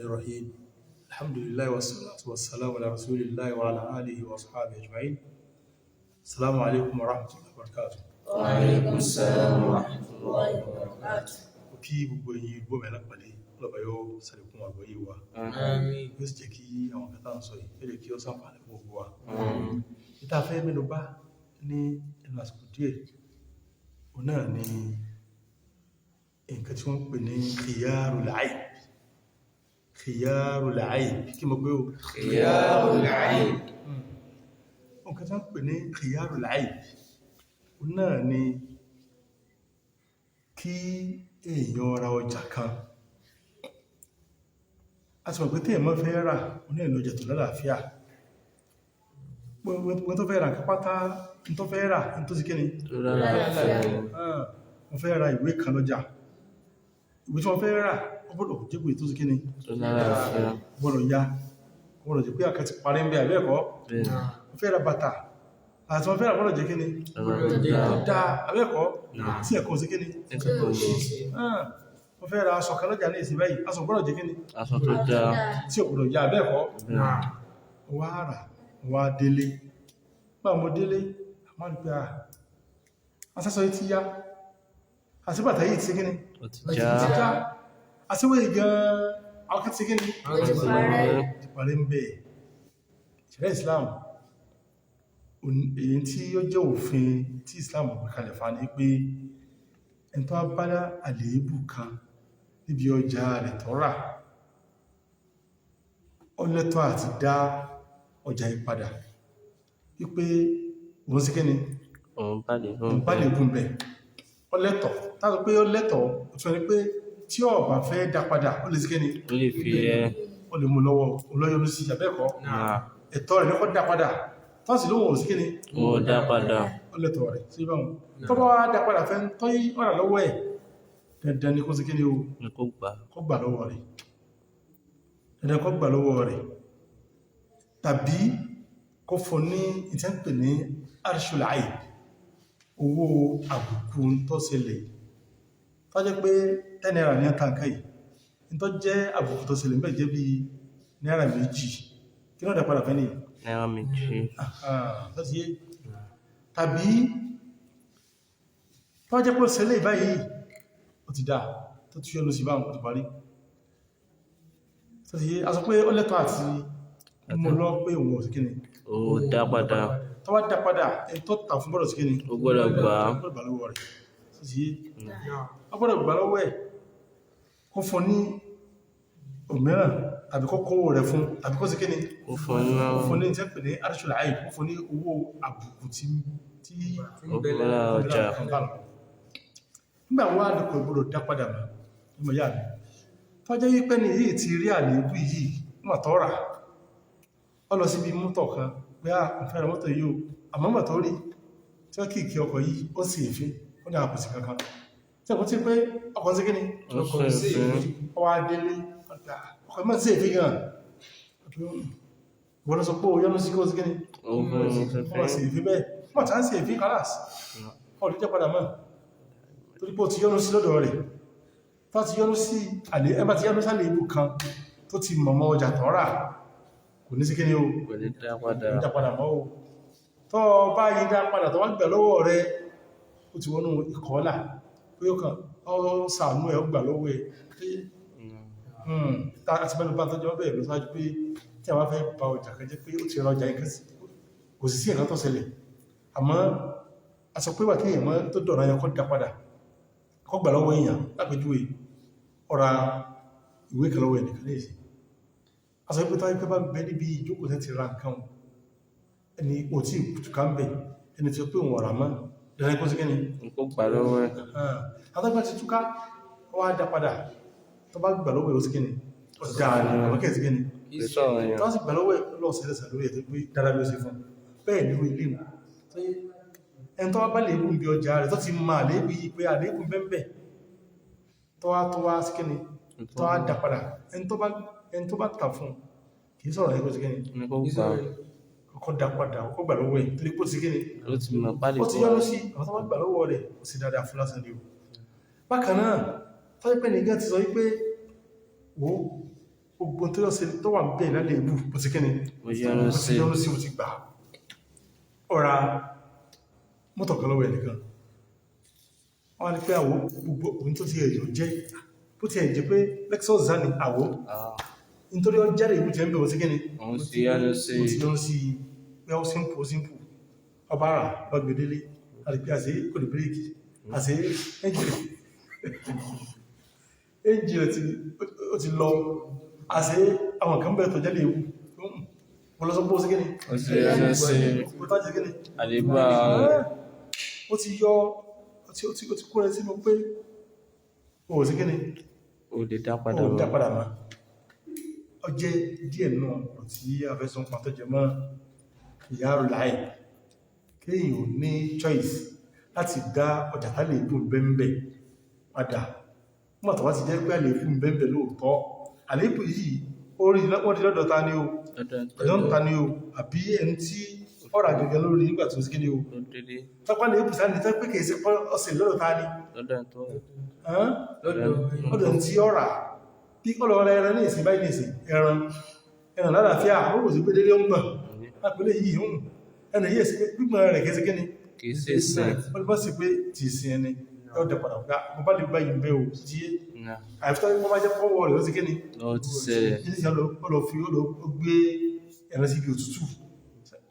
الرحيم. الحمد لله والصلاة والسلام على رسول الله وعلى آله وأصحابه أجمعين. السلام عليكم ورحمة الله وبركاته. Wa alaikum salam wa rahmatullahi wa barakatuh. Ó kí gbogbo ẹ̀yin ìgbó mi alápàdé, ọlọ́ba yóò sàlékún àgbọ́yé wa. Àmín. Yóò sì jẹ́ kí àwọn kẹta ń sọ yìí, yóò jẹ́ kí ó ṣàǹfààní fún gbogbo wa. Ìta fẹ́ mẹ́nu bá ní ẹnu àsìkò díẹ̀, òun náà ni nǹkan tí wọ́n ń pè ní khiyarul aib. Khiyarul aib, kí mo pé o? Khiyarul aib. Nǹkan tí wọ́n ń pè ní khiyarul aib, òun náà ni kí èèyàn ra ọjà kan. A ti mọ̀ pé tí èèyàn fẹ́ rà, òun náà ni ọjà tó lálàáfíà. Gbogbo tó fẹ́ rà nǹkan pátá, n tó fẹ́ rà, n tó sì kíni? Mo fẹ́ ra ìwé kan lọ́jà. Ìwé tí wọ́n fẹ́ rà, ó gbọ́dọ̀ jẹ́ pé tó sì kíni? Ó gbọ́dọ̀ ya. Ó gbọ́dọ̀ jẹ́ pé àkẹ́ ti parí ń bẹ àbí ẹ̀kọ́. Mo fẹ́ ra bàtà. Bàtà tí wọ́n fẹ́ rà gbọ́dọ̀ jẹ́ kíni? Tó dáa àbí ẹ̀kọ́. Tí ẹ̀kọ́ sí kíni? Mo fẹ́ ra aṣọ kan lọ́jà ní ìsìn báyìí. Aṣọ gbọ́dọ̀ jẹ́ kíni? Aṣọ tó dáa. Tí ò gbọ́dọ̀ ya àbí ẹ̀kọ́. Mo wá rà, mo wá délé. Bá mo délé, a máa rí pé asásọ yìí ti yá. Àti bàtà yìí ti kíni? Ó ti Ti já. já. Àtiwé gan-an, àwọn kan ti kíni? Ó ti parẹ́. Ti parí ń bẹ̀. Ìṣẹ̀lẹ̀ Islam, èyí tí ó jẹ́ òfin tí Islam gbé kalẹ̀ fa ni pé ẹni tó bá àléébù kan níbi ọjà rẹ̀ tó rà, ó lẹ́tọ̀ọ́ àti dá ọjà yìí padà. Wípé òun sí kíni? Òun bá lè Òun bá lè gùn bẹ̀. Ó lẹ́tọ̀ọ́. Tá sọ pé ó lẹ́tọ̀ọ́, ó tún ní pé tí ó bá fẹ́ dá padà, ó lè sí kíni? Ó lè fi ẹ́. Ó lè mú lọ́wọ́, òun lọ́yọ́nú sí àbẹ́ẹ̀kọ́. Ẹ̀tọ́ rẹ̀ ní kó dá padà. Tó sì lóhun ò sí kíni? Ó dá padà. Ó lẹ́tọ̀ọ́ rẹ̀ sí báwọn. Tó bá wá dá padà fẹ́ ń tọ́ yí ọ̀rà lọ́wọ́ ẹ̀, dandan ni kó sí kíni o? Ní kó gbà. Kó gbà lọ́wọ́ rẹ̀. Dandan kó gbà lọ́wọ́ rẹ̀. Tàbí kó fún ní ìtẹ́ ń pè ní arshul aib, owó àbùkù tó ṣẹlẹ̀. Tó jẹ́ pé 10 naira ní àtànkà yìí, tó jẹ́ àbùkù tó ṣẹlẹ̀ mẹ́ jẹ́ bí náírà méjì. Kí ló dá padà fẹ́ nìyí? Náírà méjì. Tó ti yé. Tàbí tó jẹ́ pé ó ṣẹlẹ̀ báyìí, ó ti dáa, tó ti yọ́nú sí báwọn, ó ti parí. Tó ti yé, a sọ pé ó lẹ́tọ̀ọ́ àti mú lọ pé òun ò sí kíni. Ó dá padà. Tó bá dá padà, ẹni tó tà fún gbọ́dọ̀ sí kíni? Ó gbọ́dọ̀ gbà. Ó gbọ́dọ̀ gbà lọ́wọ́ rẹ̀. Tó ti yé. Ó gbọ́dọ̀ gbà lọ́wọ́ ẹ̀. Kó fún ní òmíràn tàbí kó kówó rẹ̀ fún tàbí kó sí kíni? Ó fún ní Ó fún ní tí ń pè ní arshul aib, ó fún ní owó àbùkù tí Ó gbọ́dọ̀ ọjà. Nígbà wá ní kò gbọ́dọ̀ dá padà mọ́, ọmọ ìyá mi. Tó jẹ́ wípé ní yìí ti rí àléébù yìí, nígbà tó rà. Ó lọ síbi mọ́tò kan, pé à ń fẹ́ràn mọ́tò yìí o, àmọ́ nígbà tó rí, tí wọ́n kìí kí ọkọ̀ yìí, ó sì èéfín, ó ní àpòsí kankan. Tí ẹ̀kọ́ tí pé ọkọ̀ sí kíni? Ó sì èéfín. Ó wá délé, ọkọ̀ mọ́ sí èéfín gan. Ìwọ lọ sọ pé ó yọ́nú sí kí ó sí kíni? Ó fún Ó sì èéfín bẹ́ẹ̀. Wọ́n ti á ń sí èéfín kálàs. Ó lè jẹ́ padà mọ́. Torí pé ó ti yọ́nú sí lọ́dọ̀ rẹ̀. Tó ti yọ́nú sí àlè, ẹ bá ti yọ́nú sálè ibù kan tó ti mọ̀mọ́ ọjà tó rà. Kò ní sí kíni o. Kò ní dá padà. Kò ní dá padà mọ́ o. Tó bá yí dá padà tó wá gbà lọ́wọ́ rẹ̀, ó ti wọnú ìkọ́là. Pé ó kàn, ó ṣàánú ẹ̀, ó gbà lọ́wọ́ ẹ̀. Àti mẹ́nu bá tọ́jú ọbẹ̀ lọ sáájú pé tí a bá fẹ́ ba ọjà kan jẹ́ pé ó ti ra ọjà yẹn kò sì sí nǹkan tó ṣẹlẹ̀. Àmọ́ a sọ pé wà kí èèyàn mọ́ tó dọ̀rọ̀ yẹn kó dá padà, kó gbà lọ́wọ́ èèyàn lápèjúwe ó ra ìwé kan lọ́wọ́ ẹnìkan ní ìsìn. A sọ pé táwọn pé bá ń bẹ níbi ìjókòó tẹ́ ti ra nǹkan ẹni ò tí ìtùkà ń bẹ ẹni tí ó pé òun ọ̀rà mọ́ dandan kó sí kí ni? Kó gbà lọ́wọ́ ẹ̀. Àtọ́gbà ti túká, ó wá dá padà, tó bá gbà lọ́wọ́ ẹ̀ ó sí kí ni? Ó dáa ni, àwọn kẹ́ sí kí ni? Kì í sọ̀rọ̀ yẹn. Tó sì gbà lọ́wọ́ ẹ̀ lọ́sẹ̀ lẹ́sẹ̀ lórí ẹ̀ tó pé dáadáa ló ṣe fún. Bẹ́ẹ̀ ni irú ilé ìwọ̀n. Ẹni tó wá bá léébù bí ọjà rẹ̀ tó ti máa léébù yìí pé àléébù bẹ́ẹ̀ tó wá sí kí ni? Tó wá dá padà. Ẹni tó bá tà fún kì í sọ̀rọ̀ ẹgbẹ́ sí kí ni? Ní kó gbà. Kọ́kọ́ dá padà, kọ́kọ́ gbà lọ́wọ́ ẹ̀ torí pé ó ti kí ni? Ó ti mọ̀ pálí Ó ti yọ́nú sí àwọn tó bá gbà lọ́wọ́ rẹ̀, ó sì dáadáa fún lásán ni o. Bákan náà, tó jẹ́ pé nìkan ti sọ wípé wò ó, Gbogbo tó yọ́ sí tó wà bẹ́ẹ̀ lálẹ́ ìbú, mo ti kíni? Mo yọ́nú Mo ti sí. yọ́nú sí, mo ti gbà. Ọ̀ra mọ́tò kan lọ́wọ́ ẹnìkan. Wọ́n á ní pé àwọ̀ gbogbo ohun tó ti ẹ̀yọ̀ jẹ́, bó ti ẹ̀ jẹ́ pé Lexus zani àwọ̀, nítorí ọ jáde ìbú ti ẹ̀ ń bẹ̀, mo ti kíni? Òun ti yọ́nú sí. Mo ti yọ́nú sí pé ó simple, ó simple. Ọba rà bá gbedele, àti pé àṣẹ kò ní bíréèkì, àṣẹ ẹ́njì ó ti lọ, àṣẹ àwọn kan bẹ̀rẹ̀ tó jẹ́ ewu. Mo lọ sọ pé ó sí kíni? Ó ti yọ́nú sí. Ó tá jẹ́ kíni? Àléébù ara rẹ̀. Ó ti yọ, ó ti kó rẹ sínú pé ó sí kíni? Ó lè dá padà Ó dá mọ́. padà mọ́. Ó jẹ́ díẹ̀ náà ọ̀rọ̀ tí a fẹ́ sọ pàtó jẹ mọ́ ìyá láì kéèyàn ò ní choice láti dá ọjà tá lè bùn bẹ́ńbẹ́ padà nígbà tó wá ti jẹ́ pé àléébù bẹ́ńbẹ́ lóòótọ́. Àléébù yìí ó rí, wọ́n rí lọ́dọ̀ ta ni o? Lọ́dọ̀ Ọ̀dọ̀ ń ta ni o, àbí ẹni tí ọ̀rà gẹ́gẹ́ lórí nígbà tó sí kí ni o? Tó délé. Tápá àléébù sáà ní tẹ́ pé kìí ṣe pé ọ̀sẹ̀ lọ́dọ̀ ta ni? Lọ́dọ̀ tó rà. Hàn? Lọ́dọ̀. Ọdọ̀ tí ó rà bí ọlọ́rọ̀ ẹran ní ìsìn báyìí, ní ìsìn ẹran lálàáfíà, ó rò sí pé délé ń gbọ̀n lápẹ̀lẹ̀ yìí ń ẹnu yìí sí pé gbígbọ̀n rẹ̀ kẹsí kíni? Kìí ṣe sìn. Wọ́n bá sì pé tí ìsìn ẹni yóò dẹ̀ padà gbá mo bá lè bá yìí bẹ́ ò tí Náà. àìfẹ́ wọ́n bá jẹ́ pọ́wọ́ rẹ̀ ó sí kíni? Lọ́wọ́ ti ṣẹlẹ̀. Ní ìsìn ó lọ fi ó lọ gbé ẹran sí ibi òtútù,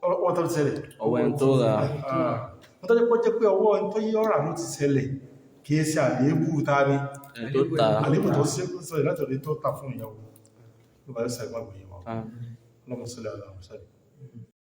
ọwọ́ tó ti ṣẹlẹ̀. Ọwọ́ ẹni tó rà. Wọ́n tó jẹ́ pọ́ jẹ́ pé ọwọ́ ẹni tó yí ọ̀rà ló ti ṣẹlẹ̀, kìí ṣe àléébù ta ni? Ẹni tó tà. Àléébù tó ṣe sọ ìlàtọ̀lẹ́ tó ta fún ìyàwó ló bá yóò sàgbàgbò yìí wọn. Ah. اللهم صل على محمد.